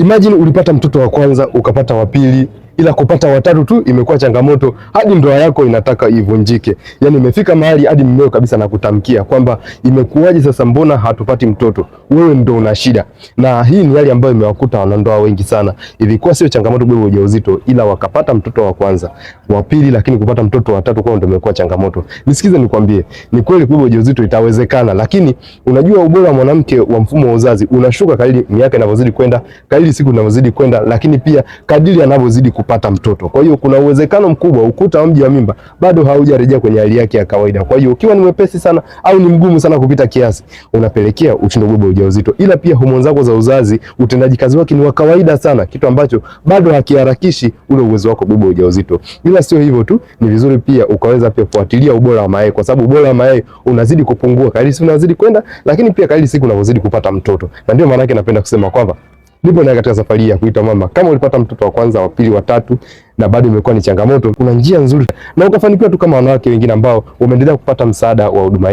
Imagine ulipata mtoto wa kwanza, ukapata wa pili, ila kupata watatu tu imekuwa changamoto hadi ndoa yako inataka ivunjike. Yani imefika mahali hadi mmeo kabisa nakutamkia kwamba imekuwaje sasa, mbona hatupati mtoto? Wewe ndo una shida. Na hii ni hali ambayo imewakuta wanandoa wengi sana. Ilikuwa sio changamoto kubeba ujauzito, ila wakapata mtoto wa kwanza, wa pili, lakini kupata mtoto wa tatu kwao ndio imekuwa changamoto. Nisikize nikwambie, ni kweli kubeba ujauzito itawezekana, lakini unajua ubora wa mwanamke wa mfumo wa uzazi unashuka kadiri miaka inavyozidi kwenda, kadiri siku zinavyozidi kwenda, lakini pia kadiri anavyozidi kupata mtoto. Kwa hiyo kuna uwezekano mkubwa ukuta wa mji wa mimba bado haujarejea kwenye hali yake ya kawaida. Kwa hiyo ukiwa ni mwepesi sana au ni mgumu sana kupita kiasi, unapelekea ushindwe kubeba ujauzito. Ila pia homoni zako za uzazi utendaji kazi wake ni wa kawaida sana, kitu ambacho bado hakiharakishi ule uwezo wako kubeba ujauzito. Ila sio hivyo tu, ni vizuri pia ukaweza pia kufuatilia ubora wa mayai, kwa sababu ubora wa mayai unazidi kupungua kadri siku unazidi kwenda, lakini pia kadri siku unavyozidi kupata mtoto. Na ndio maana yake napenda kusema kwamba nipo naye katika safari ya kuita mama. Kama ulipata mtoto wa kwanza, wa pili, wa tatu na bado imekuwa ni changamoto, kuna njia nzuri na ukafanikiwa tu kama wanawake wengine ambao umeendelea kupata msaada wa huduma.